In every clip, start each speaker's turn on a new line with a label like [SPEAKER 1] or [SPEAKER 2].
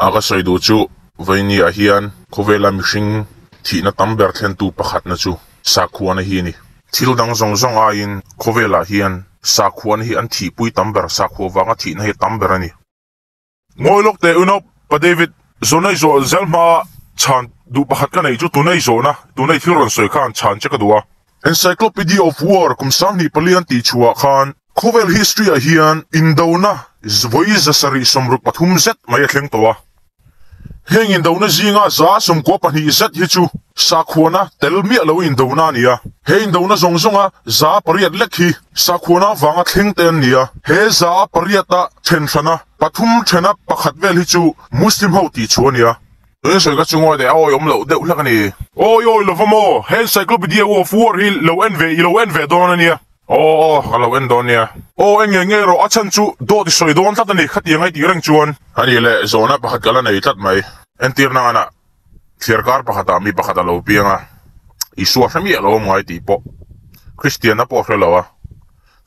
[SPEAKER 1] A ka sawi duh chu vawiini ah hian khawvela mihring thihna tam ber thlentu pakhatna chu sakhuana hi a ni. Thil dang zawng zawng aiin khawvelah hian sakhuana hi an thihpui tam ber, sakhua vanga thihna hi a tam ber a ni. Ngawi lawk teh unau Pa David, zawhna i zawh zel hma chhan duh pakhat ka neih chu tuna i zawhna, tuna i thil rawn sawi khan chhan che ka duh a. Encyclopedia of War kum 2004 an tih chhuah khan khawvel history ah hian indona vawi 763 zet mai a thleng tawh a. Heng indona zinga 92 zet hi chu sakhuana tel miah lo indona a ni a. He indona zawng zawnga 800 lek hi sakhuana vanga thleng te an ni a. He 800 a then hrana pathum thena pakhat vel hi chu Muslim ho tih chhuah a ni a. Tun sawi ka chu ngawi teh a awi awm loh deuh hlek a ni. Awi awi lova maw? He Encyclopedia of War hi lo en ve i lo en ve dawn a nia. Aw aw ka lo en dawn nia. Aw en ngei ngei rawh a chhan chu dawt i sawi dawn tlat a ni khatiang ai tih reng chuan. A nih leh zawhna pakhat ka la nei tlat mai. Entirna anah thliarkar pakhatah mi pakhat a lo piang a, Isua hre miah lo awm ngai tih pawh Kristianna pawh hre lo a.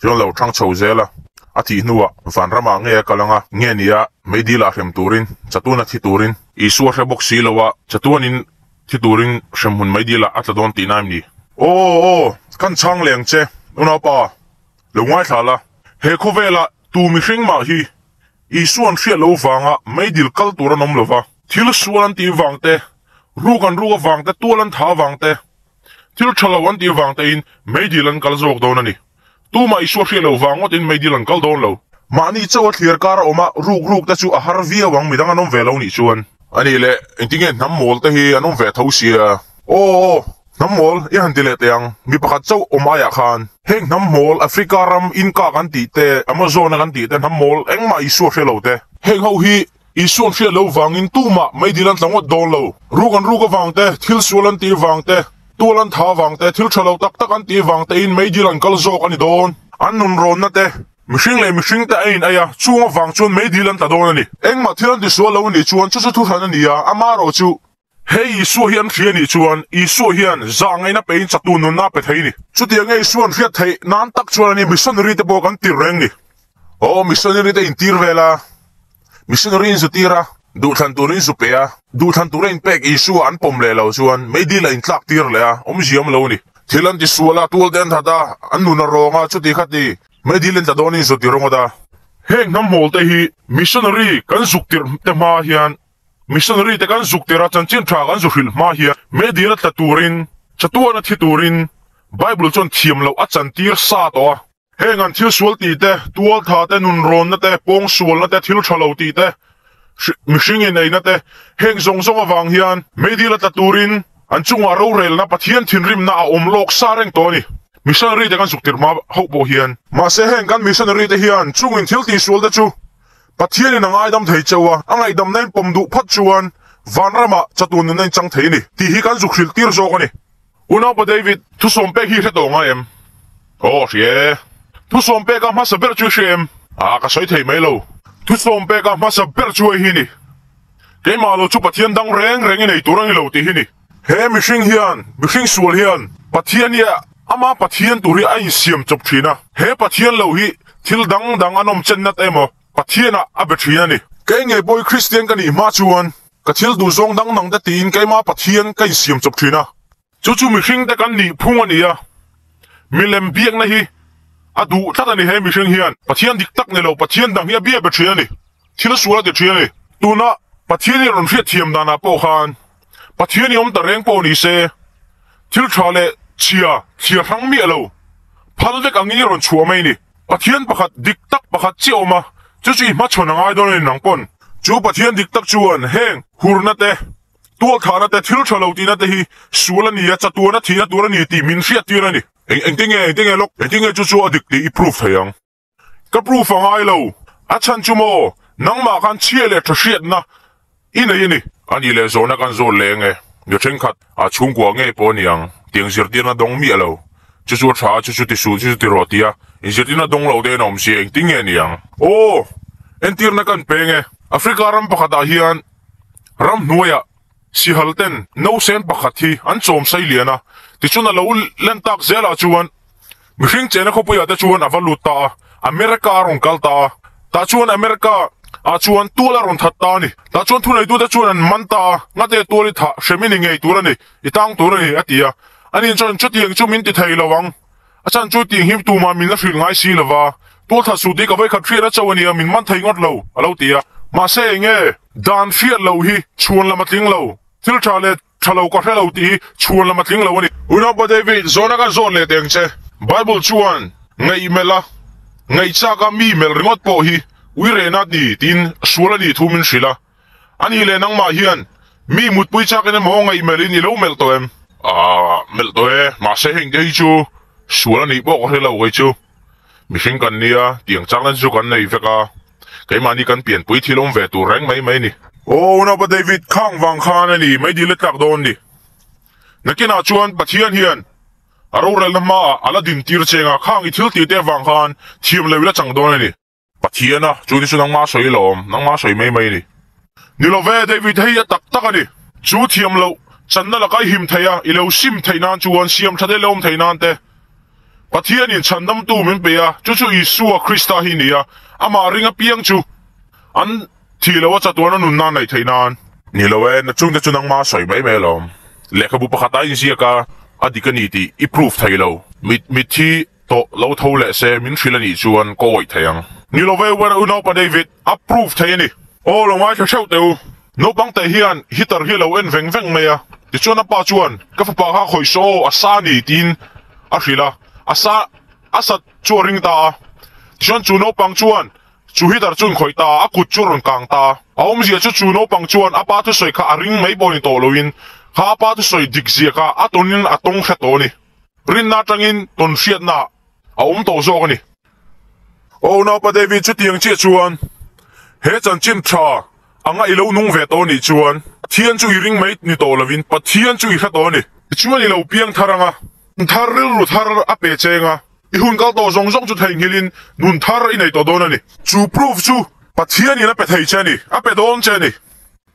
[SPEAKER 1] Chuan lo thang chho zel a, a thih hnuah vanramah nge a kal anga, nge nia meidilah hrem turin, chatuana thi turin. Isua hre bawk si lo a, chatuanin thi turin hremhmun meidilah a tla dawn tihna em ni? Aw aw, kan chhang leng che, unaupa, lo ngaithla la, he khawvela tu mihring mah hi Isua'n hriat lo vanga meidil kal tur an awm lo va, thil sual an tih vang te, ruk an ruk avang te, tual an tha avang te, Thil tha lo an tih vang tein meidil an kal zawk dawn a ni. Tumah Isua hriat loh vang ngawtin meidil an kal dawn lo. Mahni chauh a thlir kar a awm a, ruk ruk te chu a har viau ang midang an awm ve lo nih chuan. A nih leh, engtinge hnam mawl te hi an awm ve tho sia? Aw aw, hnam mawl i han ti leh teh ang, mi pakhat chauh awm aiah khan. Heng hnam mawl, Africa ram Inca kan tih te, Amazon a kan tih te hnam mawl engmah Isua hre lo te. Heng ho hi Isuan hriat lo vangin tumah meidil an tla ngawt dawn lo. Ruk an ruk avang te, thil sual an tih vang te, tual an tha vang te, thil tha lo tak tak an tih vang tein meidil an kal zawk a ni dawn. An nunrawnna te, mihring leh mihring te a in aia chung avang chuan meidil an tla dawn a ni. Engmah thil an tisual lo a nih chuan chu chu thuhran a ni a, amaherawh chu. Hei Isua hi an hria nih chuan Isua hian zah ngaihna pein chaktu nunna a pe thei ni. Chutiang nge Isua an hriat theih nan tak chuan a ni missionary te pawh kan tir reng ni. Aw missionary te intir vel a, missionary in zu tir a, duhthlan tur in zu pe a, duhthlan tura inpek Isua an pawm leh lo chuan meidil a intlak tir leh a, awmzia awm lo ni. Thil an ti sual a, tual te an that a, an nun a rawng a, chuti khati meidil in tla dawn in zu ti rawng a ta. Heng hnam hawl te hi missionary kan zuk tirh te hma hian Missionary te kan zuk tir a, chanchin tha kan zu hrilh hma hian meidil a tla turin, chatuan a thi turin Bible chuan thiam loh a chantir sa tawh a. Heng an thil sual tih te, tual tha te, nunrawnna te, pawng sualna te, thil tha lo tih te, mihring ineina te, heng zawng zawng avang hian meidil a tla turin an chungah rorelna Pathian thinrimna a awm lawk sa reng tawh a ni. Missionary te kan zuk tir hma hauh pawh hian. Mahse heng kan missionary te hian chungin thil tihsual te chu Pathianin a ngaidam thei cheu a, a ngaihdamna in pawm duh phawt chuan vanramah chatuan nunna in chang thei a ni tih hi kan zuk hrilh tir zawk a ni. Unaupa David, thusawm pek hi i hre tawh ngai em? Aw, hria e. Thusawm peka hmasa ber chu i hria em? Ah, ka sawi thei mai lo. Thusawm peka hmasa ber chu hei hi ni. Keimah lo chu Pathian dang reng reng i nei tur a ni lo tih hi ni. He mihring hian, mihring sual hian Pathian hi ama Pathian tur hi a insiam chawp thin a. He Pathian lo hi thil dang dang an awm chen nat emaw Pathianah a be thin a ni. Kei ngei pawh hi Kristian ka nih hma chuan ka thil duh zawng dang dang te tiin keima Pathian ka insiam chawp thin a. Chu chu mihring te kan nih phung a ni a, milem biakna hi a duh tlat a ni he mihring hian. Pathian dik tak ni lo Pathian dang hi a bia be thin a ni. Thil sual a ti thin a ni. Tuna Pathian hi rawn hriat thiam danah pawh khan Pathian hi awm ta reng pawh ni se, thil tha leh chhia thliar hrang miah lo, phal vek angin i rawn chhuah mai ni. Pathian pakhat dik tak pakhat chiah awm a, chu chu i hmachhawn a ngai dawn a ni nang pawn. Chu Pathian dik tak chuan heng hurna te, tualthahna te, thil tha lo tihna te hi sual a ni a, chatuana thihna tur a ni tih min hriattir a ni. Eng engtinge engtinge lawk engtinge chu chu a dik tih i proof thei ang. Ka proof a ngai lo. A chhan chu maw, nangmah khan chhia leh tha hriatna i nei a ni. A nih leh zawhna kan zawt leh enge, mi thenkhat a chhungkua ngei pawh a ni ang, tiang zirtirna dawng miah lo. Chu chu a tha a, chu chu ti suh, chu chu ti rawh tia inzirtirna dawng lo te an awm sia, engtin nge ni ang? Aw, entirna kan peng e. Africa ram pakhatah hian ramhnuaiah Sihal ten nausen pakhat hi an chawm sei lian a, tichuan a lo len tak zelah chuan mihring chena khawpuiah te chuan a va lut ta a, America a rawn kal ta a. Tah chuan America Ah chuan tual a rawn that ta a ni. Tah chuan thuneitute chuan an man ta a, Ngate tual i thah hrem i ni ngei tur a ni, i tang tur a ni, a ti a. Ani chuan chutiang chu min ti thei lo ang. A chan chu tih him tumah min la hrilh ngai si lo va, tual that suh tih ka vawikhat hriatna chauh a nia, min man thei ngawt lo, a lo ti a. Mahse enge dan hriat loh hi chhuan lam a tling lo, thil tha leh tha lo ka hre lo tih hi chhuan lam a tling lo a ni. Unaupa David, zawhna kan zawt leh teng che. Bible chuan ngaih melh a, ngaihchak a mi melh ringawt pawh hi ui rehna ni tiin sual a nih thu min hrilh a. A nih leh nangmah hian mi mutpui chakin emaw ngaih melhin i lo melh tawh em? Aaa, melh tawh e, mahse heng te hi chu sual a nih pawh ka hre lo kei chu. Mihring kan nia, tiang chakna chu kan nei vek a, keimahni kan pianpui thil awm ve tur reng mai mai a ni. Aw unaupa David, khang vang khan a ni mai dil a tlak dawn ni. Nakinah chuan Pathian hian a rorelna hmaah a la din tir cheng a, khang i thil tih te avang khan thiam lo i la chang dawn a ni. Pathian a, chu ni chu nangmah sawi lo awm, nangmah sawi mai mai a ni. Ni lo ve, David hei a tak tak a ni. Chu thiam loh, channa laka i him theih a, i lo sim theih nan chuan siam tha te leh awm theih nan te. Pathianin chhandamtu min pe a, chu chu Isua Krista hi ni a, amah ring apiang chu an thih loh a chatuan a nun nan neih theih nan. Ni lo e, chungte chu nangmah sawi mai mai alawm. Lehkhabu pakhat a inziak a, a dik a ni tih i proof thei lo. Mitthi Tawh lo tho leh se min hrilh a nih chuan ka awih thei ang. Ni lo ve uan unaupa David a proof thei a ni. Aw lo ngaithla hreuh teh u. Naupang teh hian heater hi a lo en veng veng mai a, tichuan a pa chuan ka fapa kha khawih saw aw a sa a ni tiin a hrilh a, a sa a sat chu a ring ta a. Tichuan chu naupang chuan chu heater chu in khawih ta a, a kut chu a rawn kang ta a. A awmzia chu chu naupang chuan a pa thusawi kha a ring mai pawh ni tawh loin kha a pa thusawi dik zia kha a tawnin a tawng hre tawh a ni. Rinna atangin tawn hriatna a awm tawh zawk a ni. Aw Naupa David chutiang chiah chuan he chanchin tha anga i lo nung ve tawh nih chuan Pathian chu i ring mai ni tawh lovin Pathian chu i hre tawh a ni. Tichuan i lo piang thar anga thar rilru thar a pe cheng a, i hun kal tawh zawng zawng chu theihnghilhin nun thar i nei tawh dawn a ni. Chu proof chu Pathianin a pe thei che a ni, a pe dawn che a ni.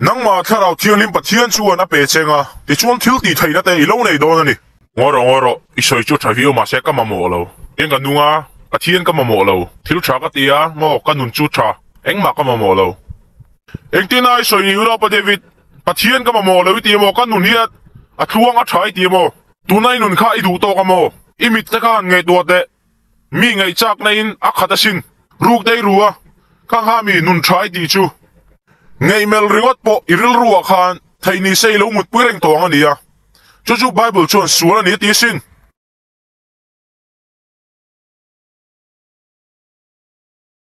[SPEAKER 1] Nangmah Thlarau Thianghlim Pathian chuan a pe cheng a, tichuan thil tih theihna te i lo nei dawn a ni. Ngawi rawh, ngawi rawh, i sawi chu tha viau mahse ka mamawh lo. Eng ka nung a, Pathian ka mamawh lo. Thil tha ka ti a, maw ka nun chu tha, engmah ka mamawh lo. Engtin a i sawi ni Unaupa David, Pathian ka mamawh lo i ti maw, ka nun hi a tluang a tha i ti maw? Tuna i nun kha i duh tawk a maw? I mit te kha han ngaihtuah teh. Mi ngaihchakna in a khat asin. Ruk dei ru a, ka ngha mi nun tha i tih chu. Ngaihmelh ringawt pawh i rilru ah khan theih ni se i lo mutpui reng tawh ang a ni a. Chu chu Bible chuan sual a ni a ti asin.